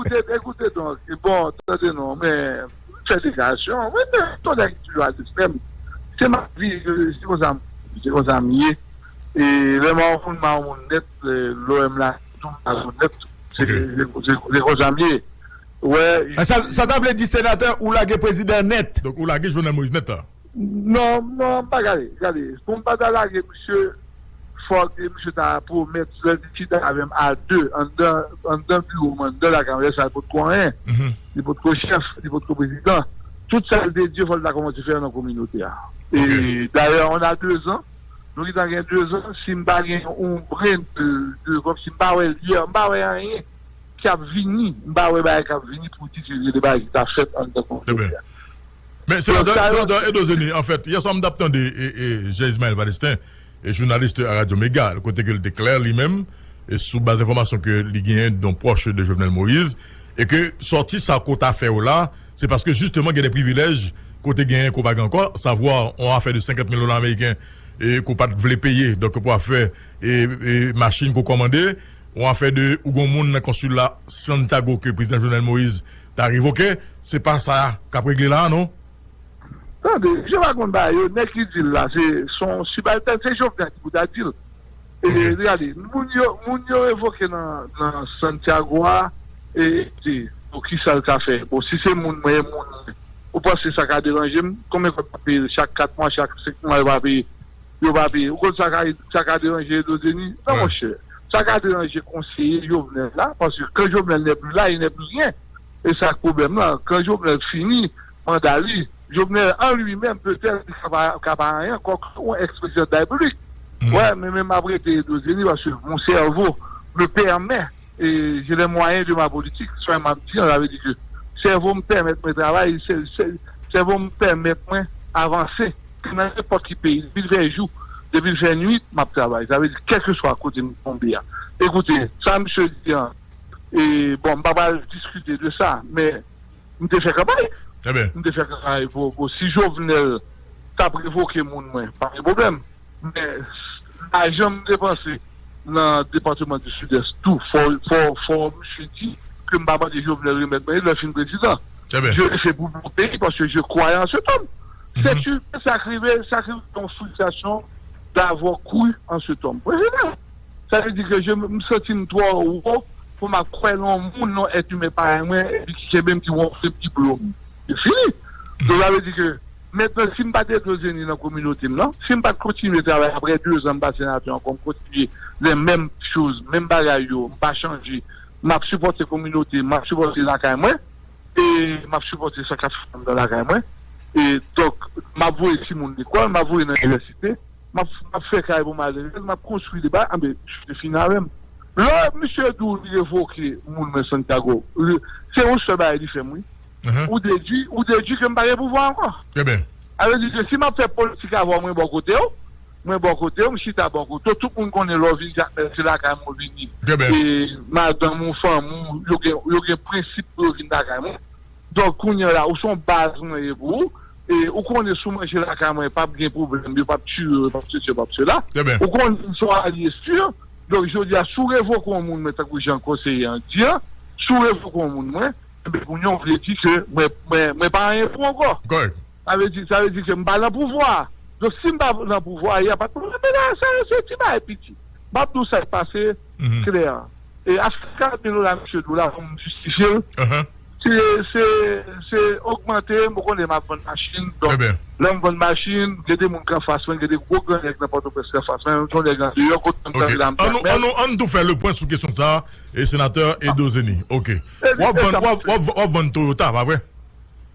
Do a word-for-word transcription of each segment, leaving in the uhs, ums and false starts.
Ekoute, ekoute donk, bon, tande non, men fè deklarasyon, mwen se yon nèg ki toujou al ekstrèm. Se ma vi, se konsa, se konsa m ye. E lè m a yon moun, m a yon moun nèt, lè m la, tou m a yon nèt. Se se- se- se konsa m ye. Wè, Sa, sa ta vle di, senatè, ou lage prezidan nèt. Donk, ou lage Jovenel Moïse nèt la. Non, non, m pa gade, gade. Pou m pa ta lage misye, fòk misye ta pwomèt lè li chita avè m a de, anndan, anndan biwo m, anndan lakay mwen, lè sa li potko anyen. Li potko chèf, li potko prezidan. Tout sa l te di yo, fò l ta kòmanse fè nan kominote a. E dayè, on a dezan, nou gentan gen dezan, si m pa gen yon bren de, de, kòm si m pa wè lyè, m pa wè anyen ki ap vini, m pa wè bagay k ap vini pou di ke gen de bagay ki ta fèt anndan kominote a. Men, senatè, senatè Edo Zeni, anfèt, yè swa m t ap tande e, e, Jean Ismaël Palestin, e jounalis a Radyo Mega, kote ke l te klè li menm, e sou baz enfòmasyon ke li genyen de yon pwòch de Jovenel Moïse, e ke sòti sa ke w ta fè yo la, se paske jisteman gen de privilèj ke w te genyen ke w pa gen ankò, savwa yon afè de senkant mil dola ameriken, e ke w pa t vle peye, donk pou afè e, e machin ke w kòmande, yon afè de ou gon moun nan konsila Santiago ke prezidan Jovenel Moïse ta revoke, se pa sa k ap regle la a, non? Tande, je pa konn bagay yo, nèg ki di l la, se se yon sibaltèn, se Jovenel ki pou ta di l. E gade, moun yo, moun yo revoke nan, nan Santiago a, e, e, pou ki sa l ka fè? Bon, si se moun mwen, e moun mwen, ou panse sa ka deranje m? Konbyen kòb pa peye chak kat mwa, chak senk mwa yo pa peye? Yo pa peye. Ou konn sa ka, sa ka deranje Edo Denis? Non, monchè. Sa ka deranje konseye Jovenel la, paske quand Jovenel n'est plus là, il n'est plus rien. E sa k pwoblèm nan. Quand Jovenel fini manda li, Jovenel en lui-même, petèt, li ka pa, ka pa anyen, quoique yon ex-président de la République. Wè, men, men m ap rete Edo Denis, paske mon cerveau me permet, et j'ai les moyens de ma politique, sa m ap di an, sa vle di ke sèvo m pèmèt mwen travay, sè- sè- sèvo m pèmèt mwen avanse. Nan nenpòt ki peyi, depi l fè jou, depi l fè nwit, m ap travay. Sa vle di, kèlkeswa kote m tonbe a. Ekoute, sa misye di an, e, bon, m pa pral diskite de sa, men m te fè kanpay. M te fè kanpay pou, pou si Jovenel t ap revoke moun mwen, pa gen pwoblèm. Men, lajan m depanse nan depatman di Sidès tou, fò, fò, fò misye di ke m pa mande Jovenel remèt mwen li lè l fin prezidan. Je le fais pour mon pays parce que je croyais en cet homme. C'est sûr, sa k rive, sa k rive, yon fristrasyon d'avoir cru en cet homme. Prezidan, sa vle di ke je, m santi m twò wo pou m ap kwè nan yon moun, nan èt imen parèy mwen, epi ki kenbe m, ki wonfle m, ki blo m. Se fini. Donk, sa vle di ke mentnan, si m pa t Edo Denis nan kominote m nan, si m pa t kontinye travay apre dezan m pa senatè ankò, m kontinye les mêmes choses, menm bagay yo, m pa chanje, m ap sipòte kominote, m ap sipòte lakay mwen, e m ap sipòte sa k ap fèt anndan lakay mwen. E donk, m ap voye timoun lekòl, m ap voye nan inivèsite, m ap, m ap fè kay pou madanm, m ap konstwi de bagay, anben, se fini avè m. Lè misye di w li revoke moun mwen Santiago, li- se yon sèl bagay li fè m, wi. Ou dedui, ou dedui ke m pa gen pouvwa ankò. Sa vle di ke si m ap fè politik avè w, mwen bò kote w, mwen bò kote w, m chita bò kote w, tout moun konnen lè w vin Jakmèl, se lakay mwen w vini. E madanm ou, fanmi w, yo gen, yo gen prensip pou yo vin lakay mwen. Donk, kounye a la, ou se yon baz mwen ye pou ou. E ou konnen si w manje lakay mwen, p ap gen pwoblèm, yo p ap tiye w, yo p ap sesi, yo p ap sela. Ou konnen m se yon alye si. Donk, jodi a, si w revoke yon moun mwen, tankou jan konseye an di an, si w revoke yon moun mwen, enben, kounye a, w vle di ke mwen, mwen, mwen pa anyen pou w ankò. Sa vle di, sa vle di ke m pa nan pouvwa a. Donk, si m pa nan pouvwa a, y a pa de pwoblèm. Men la, sa, se ti bagay piti. M ap di w sa k pase klè. E afè karant mil dola misye di w la, fò m jistifye l. Se, se, se ogmante, m konnen m ap vann machin. Donk, lè m vann machin, gen de moun k anfas mwen, gen de gwo gran nèg nan Pòtoprens k anfas mwen, yon nèg andeyò, kote m kanpe la, m An nou, an nou, an nou tou fè le pwen sou kesyon sa a, e senatè Edo Zeni. Ok. W ap vann, w ap, w ap, w ap vann Toyota, pa vre?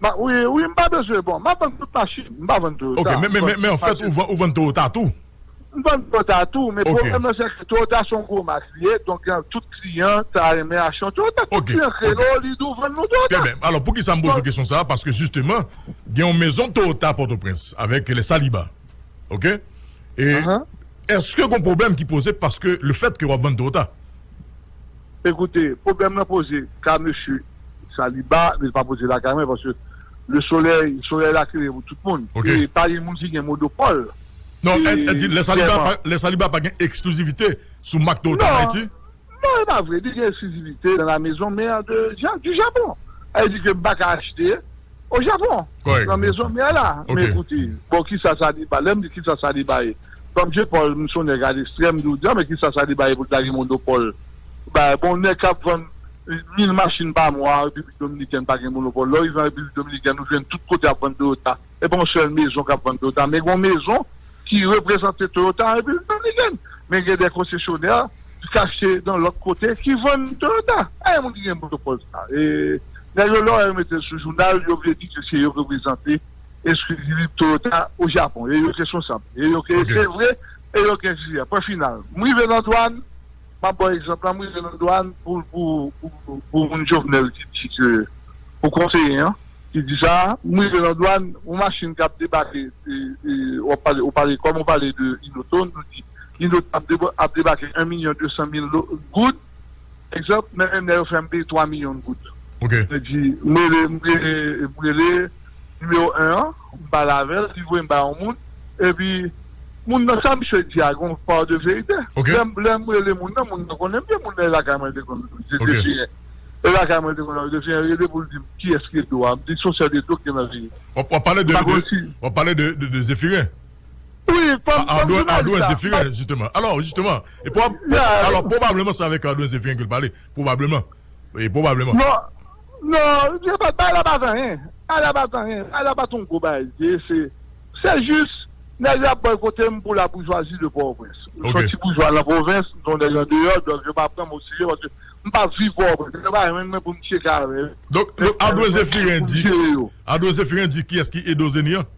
Ma, wi, wi, m pa bezwen, bon, m ap vann tout machin, m pa vann Toyota. Ok, men, men, men, men anfèt, ou vann, ou vann Toyota tou? M vann Toyota tou, men pwoblèm nan se ke Toyota se yon gwo mak li ye, donk gen tout kliyan ta renmen achte yon Toyota. Tout kliyan rele w, li di w vann nou Toyota. Trè byen. Alò, poukisa m poze w kesyon sa a? Paske jisteman, gen yon mezon Toyota Pòtoprens avèk les Saliba. Ok? E èske gen yon pwoblèm ki poze paske le fèt ke w ap vann Toyota? Ekoute, pwoblèm nan poze ka mesye Saliba, men li pa poze lakay mwen, paske le solèy, solèy la klere pou tout moun. E pa gen moun ki gen monopòl. Non, e, e di, les Saliba pa, les Saliba pa gen eksklizivite sou mak Toyota an Ayiti? Non, e pa vre. Li gen eksklizivite dans la maison mère de, Ja- du Japon. Sa vle di ke m pa ka achte au Japon. Nan maison mère la. Men koute, bon, kisa sa li ba? Lè m di kisa sa li ba ye? Kòm Jean Paul, m se yon nèg a lekstrèm, m di w, di, men kisa sa li ba ye pou l ta gen monopòl? Ba, bon, nèg k ap vann mil machin pa mwa, Repiblik Dominikèn pa gen monopòl. Lè w rive an Repiblik Dominikèn, ou jwenn tout kote ap vann Toyota. E pa yon sèl mezon k ap vann Toyota, men gen yon mezon ki reprezante Toyota an Repiblik Dominikèn. Men gen de konsesyonè ki kache nan lòt kote ki vann Toyota. E moun ki gen monopòl sa. E nèg yo, lè w mete l sou jounal, yo vle di ke se yo ki reprezante eksklizivite Toyota o Japon. E yo responsab. E yo ke se vre, e yo ke eksklizif. Pwen final. M rive nan dwàn, m ap ba w egzanp la, m rive nan dwàn pou, pou, pou, pou moun Jovenel ki di ke, pou konseyen an, ki di sa, m rive nan dwàn, yon machin k ap debake, e, e, w ap pale, w pale, kòm w pale de Inoto, nou di, Inoto ap deba- ap debake en milyon de san mil goud, egzanp, men menm lè yo fè m peye twa milyon goud. Sa di, m rele, m rele, m rele nimewo en an, m pale avè l, li voye m ba yon moun, epi moun nan, sa misye di a gen yon pa de verite. Lè m, lè m rele moun nan, moun nan konnen m byen, moun nan e lakay mwen te konn, se Zefiren. E lakay mwen te konn, Zefiren rele pou l di m kiyès ki Edo a. M di se yon sèl Edo ki te nan peyi. W ap, w ap pale de, de, w ap pale de, de, de Zefiren. Wi, kòm, kòm Ardouin, jounalis Ardouin la. Zefiren, jisteman. Alò, jisteman, e pwob-, alò, pwobableman se avèk Ardouin Zefiren ke l pale. Pwobableman. E pwobableman. Non, non, se pa, bagay la pa t anyen. Bagay la pa t anyen. Bagay la pa t yon gwo bagay. Se, se, se jis, nèg yo ap bòykote m pou laboujwazi de Pòtoprens. M se yon ti boujwa nan pwovens, m se yon nèg andeyò, donk yo pa pran m oserye paske m pa viv Pòtoprens. Yo pa jwenn mwen pou m tcheke avè yo. Donk, donk, Ardouin Zefiren di, Ardouin Zefiren di kiyès ki Edo Zeni an?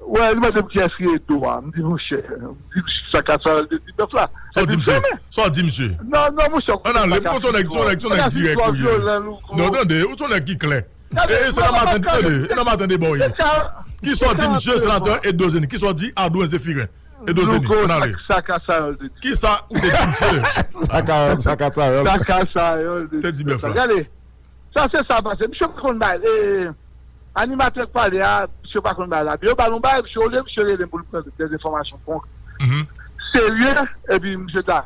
Wè, li mande m kiyès ki Edo a. M di, monchè, m di, sa ka sa, l te di bèf la. Sa w di, misye? Sa w di, misye? Non, non, monchè, ann ale, m konn se yon nèg, se yon nèg, se yon nèg dirèk ou ye. Non, tande, ou se yon nèg ki klè. E, e, se nan maten, tande, e nan maten deba w ye. Kisa w di, misye, senatè Edo Zeni? Kisa w di, Ardouin Zefiren? Edo Zeni, ann ale. Sa ka sa, l te di. Kisa ou te di, misye? Sa ka, sa ka sa, l te di bèf la. Gade. Sa se sa pase. Misye pa konn bay. E, animatè k pale a, misye pa konn bay la. Yo ba l yon bay, misye, olye misye rele m pou l pran de enfòmasyon kon serye, epi misye ta.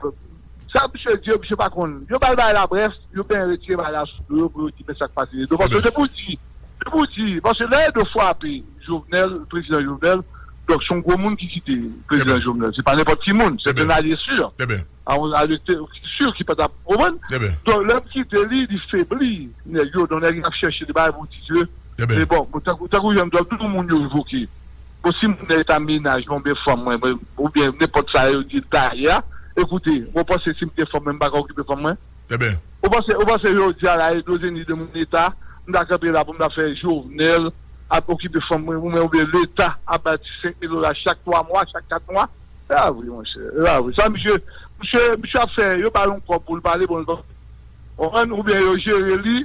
Sa misye di yo, misye pa konn. Yo ba l bay la, brèf, yo byen retire bay la sou do yo pou yo di men sa k pase. Donk, paske se pou di, se pou di, paske lè Edo frape Jovenel, prezidan Jovenel, donk se yon gwo moun ki kite prezidan Jovenel. Se pa nenpòt ki moun, se te n alye si. A, a, si ki pa t ap konprann. Donk, lè m kite li, li febli. Nèg yo, donk, nèg yo ap chèche de bagay pou di ke, men bon, tankou, tankou jan m di w, tout moun yo revoke. Bon, si moun nan eta menaj mwen, oubyen fanm mwen, mwen, oubyen nenpòt sa yo di l ta ye a, ekoute, ou panse si m te fanm mwen, m pa ka okipe fanm mwen? Ou panse, ou panse jodi a la, Edo Zeni de moun eta, m ta kanpe la pou m ta fè Jovenel ap okipe fanm mwen, ou mwen, oubyen leta ap bay ti senk mil dola chak twa mwa, chak kat mwa? Se pa vre, monchè. Se pa vre. Sa, misye, misye, misye ap fè, yo ba l yon kòb pou l pale, bon, l konprann, oubyen yo jere li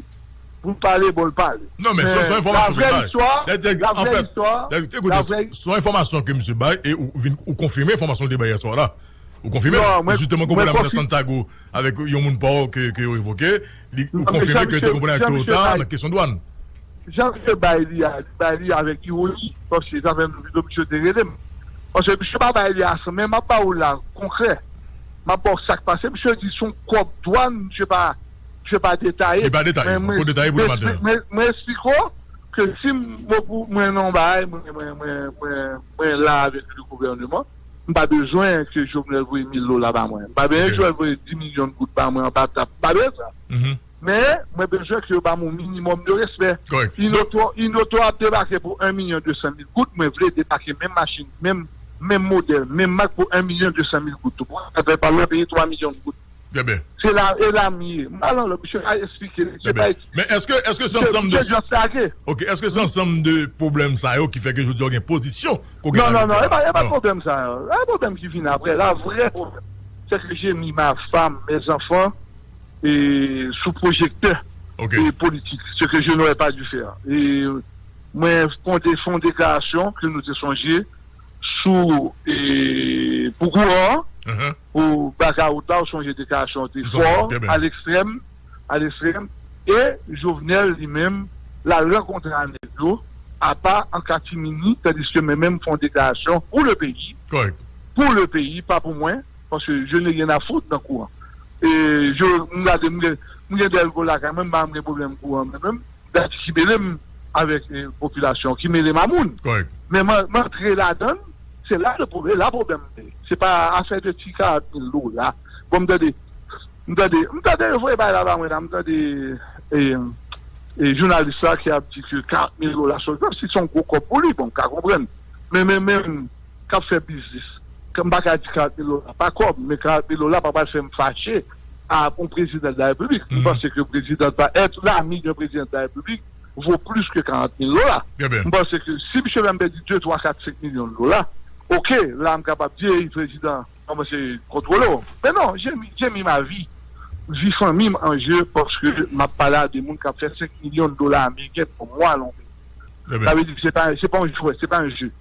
pou l pale, bon, l pale. Non, men se, se yon enfòmasyon ke l bay. Lavrè istwa, lavrè istwa, lavrè istwa. Se yon enfòmasyon ke misye bay, e ou vin, ou konfime enfòmasyon l te bay yè swa la. Ou konfime? Jisteman, konprann nan Santiago avèk yon moun pa w ke, ke yo revoke, li, ou konfime ke te gen pwoblèm ak Toyota nan kesyon dwàn. Jan misye bay li a, li bay li avèk ironi, paske sa fè m di misye te rele m. Paske misye pa bay li a san, men m ap ba w la konkrè. M ap ba w sa k pase. Misye di se yon kòb dwàn, misye pa, misye pa detaye. Li pa detaye, poko detaye pou nou maten an. Mwen, mwen, mwen eksplike w ke si m, mwen, mwen nan yon bagay, mwen, mwen, mwen, mwen, mwen la avèk le gouvèneman, m pa bezwen ke Jovenel voye mil dola ba mwen. M pa bezwen Jovenel voye dis milyon goud ba mwen anba tab. M pa bezwen sa. Men, mwen bezwen ke yo ba m yon minimòm de respè. Inoto, Inoto ap debake pou en milyon de san mil goud. Mwen vle debake menm machin, menm, menm modèl, menm mak pou en milyon de san mil goud tou. Pou sa fè pa lè peye twa milyon goud. Se la, e la m ye. M pa nan lòt, misye ka eksplike. Misye pa eksplike. Men èske, èske se ansanm de, ok, èske se ansanm de pwoblèm sa yo ki fè ke jodi a w gen pozisyon ke w gen? Non, non, non, e pa, e pa pwoblèm sa yo. E pwoblèm ki vin apre. La vrè pwoblèm, c'est que j'ai mis ma femme, mes enfants, e, sou pwojektè, e, politik, ce que je n'aurais pas dû faire. E mwen fè yon de-, fè yon deklarasyon ke nou te sonje sou, e, pou kouran, pou blakawout la, ou sonje deklarasyon te fò, a lekstrèm, a lekstrèm, e Jovenel li menm, l al rankontre a nèg yo, apa an katimini, tandiske mwen menm fè yon deklarasyon pou le peyi, pou le peyi, pa pou mwen, paske je n'ai rien à foutre nan kouran. E, je, m gade, m gen, m gen de gwo lakay mwen, m pa janm gen pwoblèm kouran, men menm, dati ki mele m avèk, e, popilasyon, ki mele m a moun. Men m, m antre ladan l, se la le pwoblèm, la pwoblèm. Se pa afè de ti karant mil dola. Bon, m tande, m tande, m tande yo voye bagay la ba mwen la, m tande, e, e, jounalis la ki ap di ke karant mil dola, se, menm si se yon gwo kòb pou li, bon, m ka konprann. Men, men, men, k ap fè biznis. Ke m pa ka di karant mil dola pa kòb, men karant mil dola pa pral fè m fache a yon prezidan de la Repiblik. M panse ke prezidan pa être l'ami d'un président de la République vaut plus que quarante mille dollars. M panse ke si misye menm pèdi de, twa, kat, senk milyon de dola, oke, la m kapab di, ey, prezidan, kòmanse kontwole w. Men non, j'ai mis, j'ai mis ma vie, vi fanmi m an je, paske m ap pale a de moun k ap fè senk milyon de dola ameriken pa mwa lan. Sa vle di, se pa, se pa yon jwèt, se pa yon je.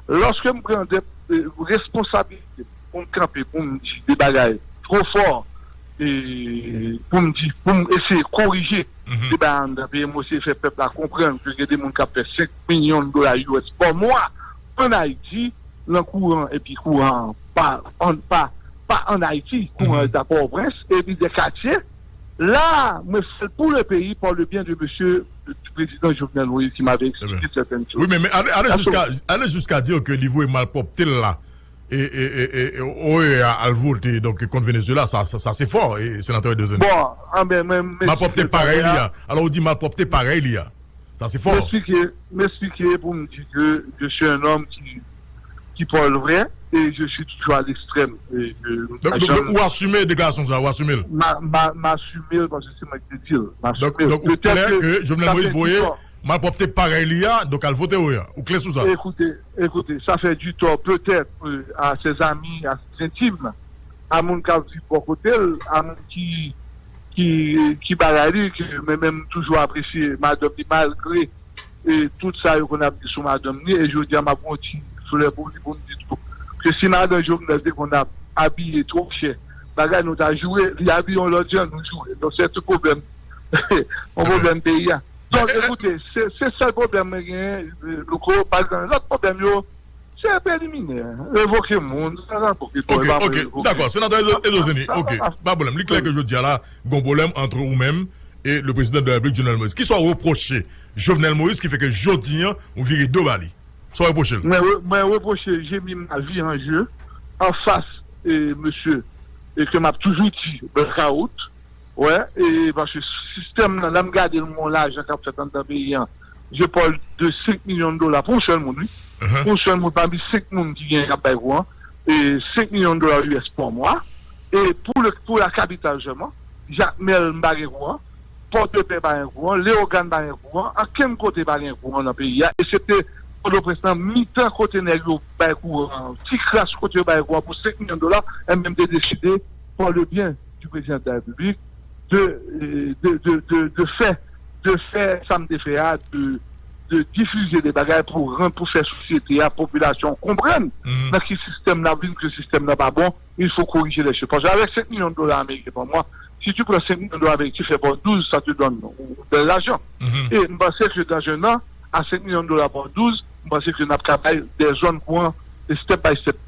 Lòske m pran de, de responsablite pou m kanpe, pou m di de bagay two fò, e pou m di, pou m eseye korije de bagay anndan peyi m, eseye fè pèp la konprann ke gen de moun k ap fè senk milyon de dola U S pa mwa ann Ayiti, lan kouran, epi kouran an pa, an, pa, pa ann Ayiti, kouran an da Pòtoprens, epi de katye, la, mwen fè l pou le peyi, pa le byen de mesye, du prezidan Jovenel Moïse ki m ave eksplike sètèn choz. Wi, men, men ale, ale jiska, ale jiska di ke li voye malpwòpte l la, e, e, e, e, e, O E A al vote, donk, kont Venezuela, sa, sa, sa se fò, e, senatè Edozeni. Bon, anben, mwen, mwen, malpwòpte parèy li a. Alò, ou di malpwòpte parèy li a. Sa se fò. M eksplike, m eksplike pou m di ke je suis un homme qui, qui parle vrai et je suis toujours à l'extrême. E, e, donk, donk, donk, ou asime deklarasyon sa, ou asime l? Ma, ma, m asime l paske se mwen ki te di l. M asime l. Donk, donk, ou klè ke Jovenel Moïse voye malpwòpte parèy li a, donk al vote O E A. Ou klè sou sa? Écoutez, écoutez, ça fait du tort peut-être, euh, à ses amis, à ses intimes, a moun k ap viv bò kote l, a moun ki, ki, ki bagay li, ke mwen menm m toujou apresye madanm li malgre, e, tout sa yo konn ap di sou madanm li, e jodi a m ap yon ti flè pou li, pou m di tou ke si madan Jovenel te konn ap abiye twò chè, bagay nou ta joure, li abiye yon lòt jan, nou joure. Donk se tout pwoblèm, yon pwoblèm peyi a. Donk, ekoute, se, se sèl pwoblèm mwen genyen, e, Louko, pa gen lòt pwoblèm yo, se preliminè. Revoke moun, sa rapò ki... Ok, ok, dakò. Senatè Edo-, Edozeni, ok, pa pwoblèm. Li klè ke jodi a la, gon pwoblèm ant ou menm e le président de la République, Jovenel Moïse. Kisa w repwoche Jovenel Moïse ki fè ke jodi a, ou vire do ba li? Sa w repwoche l? Mwen re-, mwen repwoche, j'ai mis ma vie en jeu, anfas, e, mesye, e ke m ap toujou di, blackout, wè, e paske sistèm nan, lè m gade l, gon lajan k ap fèt anndan peyi an, je parle de senk milyon de dola pou yon sèl moun, wi. Pou yon sèl moun, pami senk moun ki gen k ap bay kouran, e senk milyon de dola U S pa mwa. E pou le, pou la kapital sèlman, Jakmèl m pa gen kouran, Pòdepè pa gen kouran, Leyogàn pa gen kouran, ankenn kote pa gen kouran nan peyi a, eksepte Pòtoprens nan mitan kote nèg yo bay kouran an, ti kras kote yo bay kouran pou senk milyon dola, M M T deside, par le bien du président de la République, de, de, de, de, de fè, de fè sa m te fè a, de, de difize de bagay pou rann, pou fè sosyete a, popilasyon konprann nan ki sistèm n ap viv, ke sistèm nan pa bon, il faut corriger les choses. Paske avèk senk milyon dola ameriken pa mwa, si tu prends cinq millions de dollars américains, tu fais par douze, ça te donne un bel argent. E m panse ke dans un an, a senk milyon dola par douz, m panse ke n ap ka bay de zòn kouran, e step by step.